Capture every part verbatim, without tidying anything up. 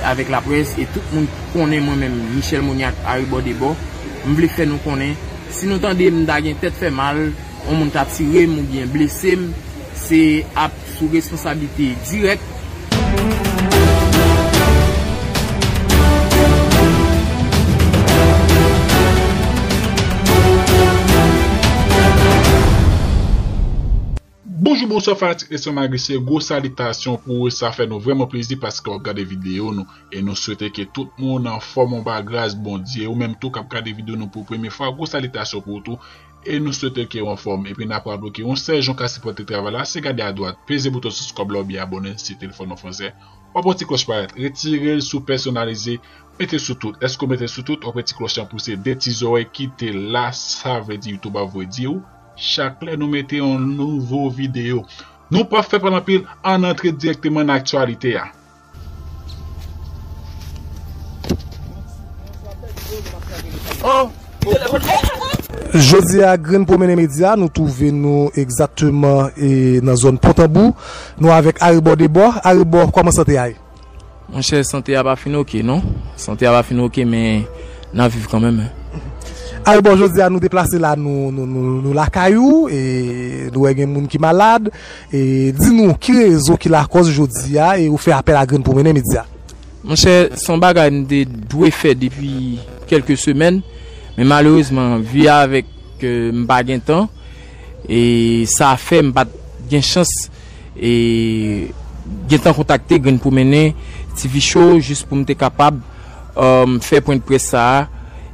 avèk laprès e tout moun konnen mwen menm, Michel Moniac, Arebò Debò, m vle fè nou konnen, si nou tande m ta gen tèt fè mal, yon moun ta tire m oubyen blese m, se ap sou responsablite dirèk. Bonjou, bonswa fanatik Leson Magrisye, gwo salitasyon pou ou, sa fè nou vrèman plezi paske w ap gade videyo nou e nou swete ke tout moun anfòm anba gras Bondye, ou menm tou k ap gade videyo nou pou premye fwa, gwo salitasyon pou ou tou e nou swete ke w anfòm. Epi n ap raple ke yon sèl jan w ka sipòte travay la, se gade adwat, peze bouton sibscribe la oubyen abòne si telefòn ou fransè, w ap wè ti klòch parèt, retire l sou pèsonalize, mete sou tout. Èske w mete sou tout, w ap wè ti klòch lan pouse de ti zòrèy kite la, sa vle di YouTube ap voye di w chak lè nou mete yon nouvo videyo. Nou p ap fè pale anpil, ann antre dirèkteman nan aktyalite a. Jodi a, Grenn Pwomennen Medya, nou twouve nou egzakteman e, nan zòn Pòtanbou. Nou avèk Arebò Debò. Arebò, kòman sante a ye? Monchè, sante a pa fin oke non. Sante a pa fin oke, men n ap viv kanmenm. Arebò, jodi a nou deplase la, nou, nou, nou, nou lakay ou, e nou wè gen moun ki malad. E di nou, ki rezon ki lakòz jodi a e ou fè apèl a Grenn Pwomennen Medya? Monchè, se yon bagay m te dwe fè depi kèlke semèn, men malerezman, vi a avèk, e, m pa gen tan, e sa fè m pa t gen chans e gentan kontakte Grenn Pwomennen, T V Show, jis pou m te kapab, um, fè pwennprès sa a,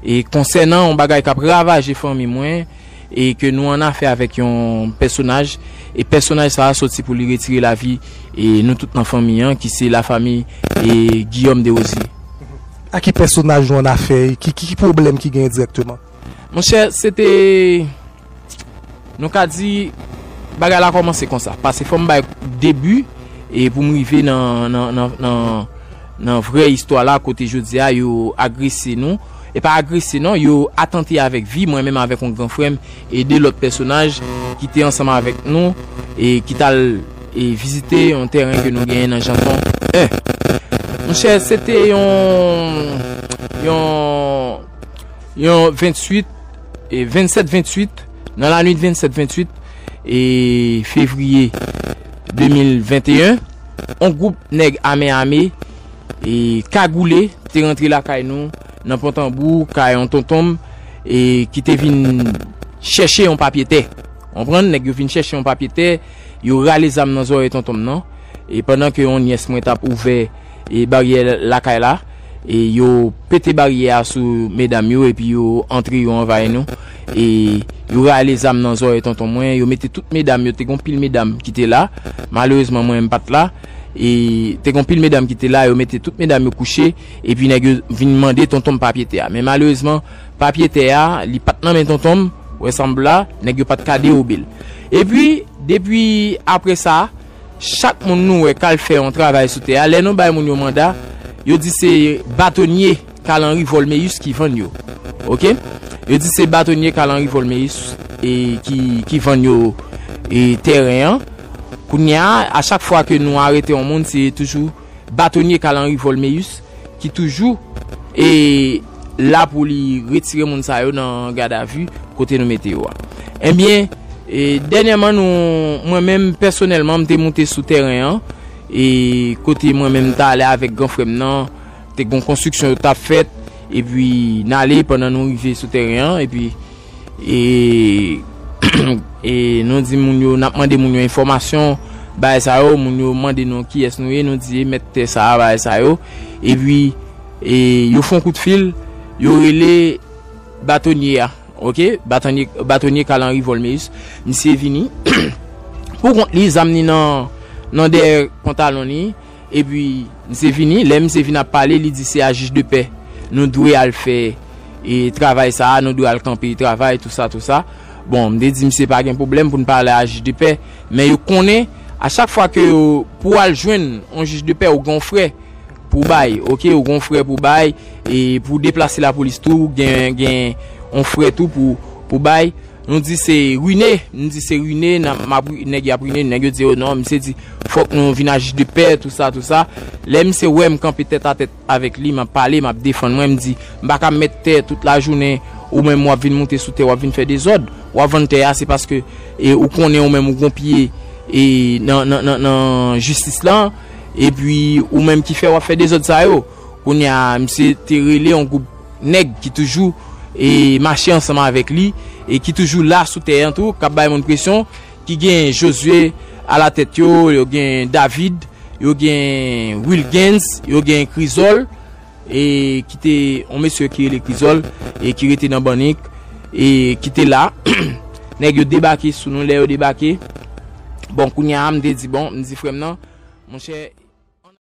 e konsènan yon bagay k ap ravaje fanmi mwen, e ke nou annafè avèk yon pèsonaj, e pèsonaj sa a sòti pou li retire lavi e nou tout nan fanmi an, ki se lafanmi e Guillaume Desrosiers. A ki pèsonaj nou annafè? Ki, ki, ki pwoblèm ki genyen dirèkteman? Monchè, se te, nou ka di, bagay la kòmanse konsa. Paske fò m bay debi e pou m rive nan, nan, nan, nan, nan vrè istwa la kote jodi a yo agrese nou. E pa agrese non, yo atante avèk vi mwen menm avèk yon gran frè m e de lòt pèsonaj ki te ansanm avèk nou e ki t al e vizite yon tèren ke nou genyen nan Janson en. Monchè, se te yon, yon, yon venntuit, e vennsèt venntuit, nan lannuit vennsèt venntuit e fevriye de mil venteyen, yon gwoup nèg ame ame e kagoule te rantre lakay nou nan Pòtanbou, kay yon tonton m, e ki te vin chèche yon papye tè. Konprann, nèg yo vin chèche yon papye tè, yo rale zam nan zòrèy tonton m nan. E pandan ke yon nyès mwen t ap ouvè e baryè lakay la, e yo pete baryè a sou medam yo, epi yo antre, yo anvayi nou. E yo rale zam nan zòrèy tonton mwen, yo mete tout medam yo, te gon pil medam ki te la. Malerezman, mwen, m pa t la. E te gon pil medam ki te la, yo mete tout medam yo kouche, epi nèg yo vin mande tonton m papye tè a. Men malerezman, papye tè a, li pa t nan men tonton m, wè sanm la, nèg yo pa t ka dewobe l. Epi, depi apre sa, chak moun nou wè k al fè yon travay sou tè a, lè nou bay moun yo manda, yo di se batonye Carl Henry Volmeyus ki vann yo. Oke? Yo di se batonye Carl Henry Volmeyus e ki, ki vann yo e tèren an. Kounye a, a chak fwa ke nou arete yon moun, se toujou batonye Carl Henry Volmeyus ki toujou e la pou li retire moun sa yo nan gadavi kote nou mete yo a. Ebyen, e dènyèman, nou, mwen menm pèsonèlman, m te moute sou tèren an, e kote mwen menm m t ale avèk gran frè m nan, te gon konstriksyon yo t ap fèt, epi n ale pandan nou rive sou tèren an, epi e, e nou di moun yo, n ap mande moun yo enfòmasyon, bagay sa yo, moun yo mande nou kiyès nou ye, nou di e mèt tè sa a, bagay sa yo, epi e yo fè yon kout fil, yo rele batonye a, oke, batonye, batonye Carl Henry Volmeyus, misye vini, pou kont li, zam li nan, nan dèyè pantalon li, epi misye vini, lè misye vin ap pale, li di se a jij de pè nou dwe al fè e travay sa a, nou dwe al kanpe travay, tou sa, tou sa. Bon, m te di misye pa gen pwoblèm pou n pale a jij de pè, men yo konnen, a chak fwa ke yo, pou al jwenn yon jij de pè, ou gen yon frè pou bay, oke, ou gen yon frè pou bay, e pou deplase lapolis tou, gen, gen yon frè tou pou, pou bay. Nou di se rine, nou di se rine, n ap, m ap ri- nèg y ap rine, nèg yo di, "Oh non, misye di, fòk nou vin aji de pè, tou sa, tou sa." Lè misye wè m kanpe tèt a tèt avèk li, m ap pale, m ap defann mwen, m di, "M pa ka mèt tè tout lajounen, ou menm w ap vin moute sou tè, w ap vin fè dezòd, w ap vann tè a, se paske e, ou konnen ou menm ou gon pye e, nan, nan, nan, nan jistis lan, epi ou menm ki fè w ap fè dezòd sa yo." Kounye a, misye te rele yon gwoup nèg ki toujou e mache ansanm avèk li e ki toujou la sou tè an tou, k ap bay moun presyon, ki gen Josué alatèt yo, yo gen David, yo gen Wilgens, yo gen Krizòl, e ki te yon mesye ki rele Krizòl, e ki rete nan Bannik, e ki te la. Nèg yo debake sou nou, lè yo debake. Bon, kounye a, m te di, bon, m di frè m nan, monchè,